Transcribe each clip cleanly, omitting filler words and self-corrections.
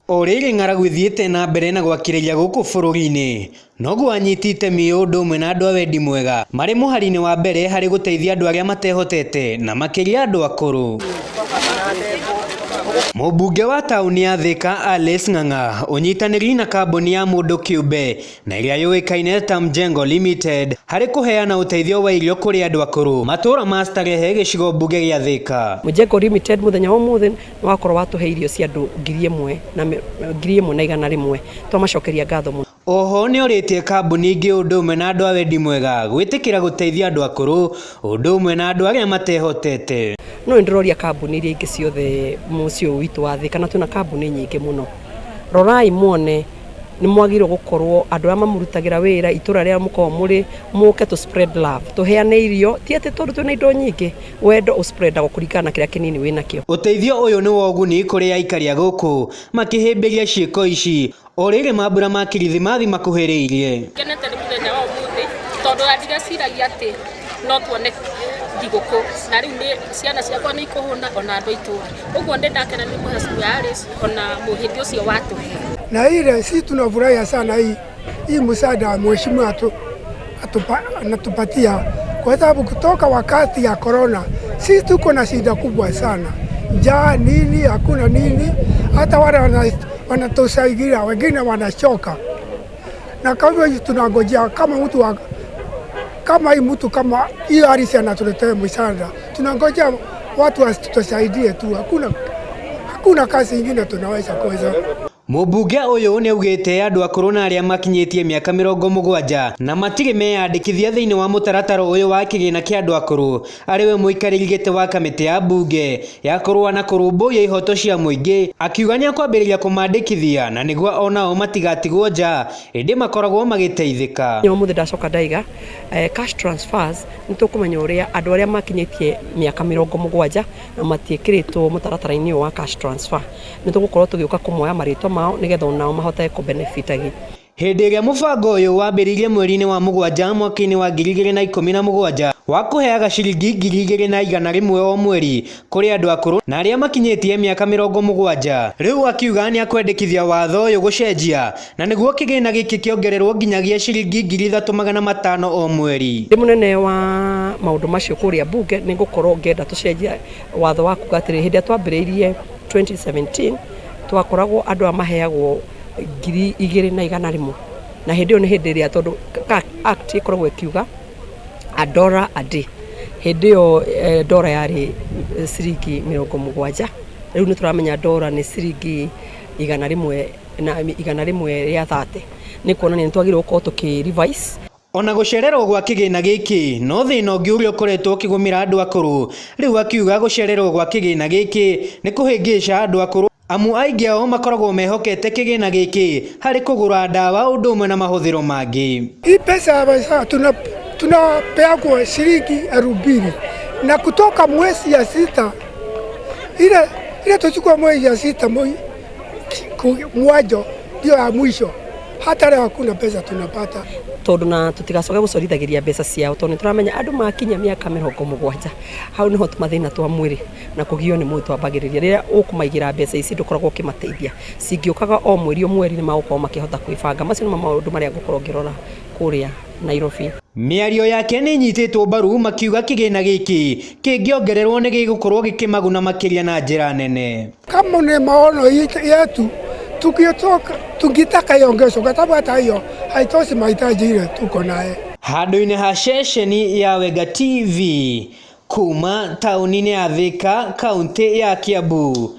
O rĩrĩ ng'aragu ĩthiĩte na mbere na gwakĩrĩria gũkũ bũrũri-inĩ, noguo anyiti itemi o ũndũ ũmwe na andũ a wendi mwega marĩ mũhari-inĩ wa mbere harĩ gũteithia andũ arĩa matehotete na makĩria andũ akũrũ. Mũmbunge wa taũni ya Thika Alice Ng'ang'a ũnyitanĩri na kambuni ya mũndũ kĩũmbe na ĩrĩa yũĩkaine ta Mjengo Limited harĩ kũheana ũteithio wa irio kũrĩ andũ akũrũ matũũra ma Starehe gĩcigo mbunge gĩa Thika. Mjengo Limited mũthenya wa ũmũthĩ nĩ wakorwo watũhe irio cia andũ 1100, twamacokeria ngatho mũno. Oho nĩorĩtie kambuni ingĩ ũndũ ũmwe na andũ a wendi mwega gwĩtĩkĩra gũteithia andũ akũrũ ũndũ ũmwe na andũ arĩa matehotete. No nĩndĩroria kambuni iria ingĩ ciothe mũciĩ ũyũ witũ wa Thika, na twĩna kambuni nyingĩ mũno, rorai muone nĩ mwagĩrĩirwo gũkorwo andũ arĩa mamũrutagĩra wĩra itũra rĩrĩa mũkoragwo mũrĩ, mũke tũ spread love, tũheane irio, ti atĩ tondũ twĩna indo nyingĩ, wendo ũspreadagwo kũringana na kĩrĩa kĩnini wĩnakĩo. Ũteithio ũyũ nĩ wa ũguni kũrĩ aikari a gũkũ makĩhĩmbĩria ciĩko ici o rĩrĩ mambura ma kirithimathi makuhĩrĩirie. Ngenete nĩ mũthenya wa ũmũthĩ tondũ na ndigeciragia atĩ no tuone thigũkũ, na rĩu nĩ ciana ciakwa nĩ ikũhũna ona andũ a itũra, ũguo nĩ ndakena nĩ mũhecimiwa Alice ona mũhĩndĩ ũcio watũhe. Na ile si tunafurahia sana hii msaada mheshimiwa anatupatia, kwa sababu kutoka wakati ya corona sisi tuko na shida kubwa sana, njaa nini, hakuna nini, hata wale wanatusaidia wengine wanachoka, na kwa hivyo tunangojea kama mtu wa, kama hii mtu kama hii Alice anatuletea msaada, tunangojea watu watusaidie tu, hakuna kazi ingine tunaweza kuweza. Mũmbunge ũyũ nĩaugĩte andũ akũrũ na arĩa makinyĩtie mĩaka 70 na matirĩ meyandĩkithia thĩinĩ wa mũtaratara ũyũ wa kĩgĩna kĩa andũ akũrũ, arĩ we mũikarĩri gĩtĩ wa kamĩtĩ ya mbunge ya kũrũa na kũrũmbũiya ihoto cia mũingĩ, akiuga nĩekwambĩrĩria kũmandĩkithia na nĩguo onao matigatigwo nja ĩndĩ makoragwo magĩteithĩka. Ũmũthĩ ndacoka ndaiga cash transfers, nĩ tũkũmenya ũrĩa andũ arĩa makinyĩtie mĩaka 70 na matiĩkĩrĩtwo mũtaratara-inĩ ũyũ wa cash transfer, nĩ tũgũkorwo tũgĩũka kũmoya marĩtwa mao nĩgetha onao mahote kũbenefitagi. Hĩndĩ ĩrĩa mũbango ũyũ wambĩrĩirie mweri-inĩ wa mũgwanja mwaka-inĩ wa 2017 wa kũheaga ciringi 2100 o mweri kũrĩ andũ akũrũ na arĩa makinyĩtie mĩaka 70, rĩu akiuga nĩakwendekithia watho ũyũ gũcenjia na nĩguo kĩgĩna gĩkĩ kĩongererwo nginyagia ciringi 3500 o mweri. Ndĩ mũnene wa maũndũ macio kũrĩa mbunge, nĩ ngũkorwo ngĩenda tũcenjie watho wa kuga atĩrĩ, hĩndĩ ĩrĩa twambĩrĩirie 2017 twakoragwo andũ aya maheagwo 2100, na hĩndĩ ĩyo nĩ hĩndĩ ĩrĩa tondũ act ĩkoragwo ĩkiuga a dollar a day, hĩndĩ ĩyo dollar yarĩ ciringi 70, rĩu nĩ tũramenya dollar nĩ ciringi 100 na 130, nĩ kuonania nĩ twagĩrĩirwo gũkorwo tũkĩ revise. Ona gũcererwo gwa kĩgĩna gĩkĩ no thĩna ũngĩ ũrĩa ũkoretwo ũkĩgũmĩra andũ akũrũ, rĩu akiuga gũcererwo gwa kĩgĩna gĩkĩ nĩ kũhĩngĩca andũ akũrũ amu aingĩ ao makoragwo mehokete kĩgĩna gĩkĩ harĩ kũgũra ndawa ũndũ ũmwe na mahũthĩro mangĩ. Hii pesa tunapeagwo shilingi 2000, na kutoka mwezi ya sita ile tuchukua mwezi ya sita mwanzo ndio ya mwisho, hata leo hakuna pesa tunapata. Tondũ na tũtigacoke gũcorithagiria mbeca ciao, tondũ nĩtũramenya andũ makinya mĩaka 70 hau nĩho tũmathĩna twa mwĩrĩ na kũgio nĩ mwĩrĩ twambagĩrĩria. Rĩrĩa ũkũmaigĩra mbeca ici ndũkoragwo ũkĩmateithia, cingĩũkaga o mweri o mweri nĩ magũkorwo makĩhota kwĩbanga. Macio nĩmo maũndũ marĩa ngũkorwo ngĩrora kũrĩa Nairobi. Mĩario yake nĩ ĩnyitĩtwo mbaru makiuga kĩgĩna gĩkĩ kĩngĩongererwo nĩ gĩgũkorwo gĩkĩmaguna makĩria na njĩra nene. Kama ni maono yetu tukitoka tukitaka iongezwe, kwa sababu hata hiyo haitoshi mahitaji ile tuko naye. Handũ-inĩ ha ceceni ya Wenga TV kuma taũni-inĩ ya Thika kaũntĩ ya Kiambu,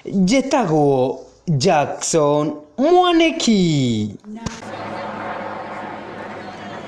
njĩtagwo Jackson Mwaniki.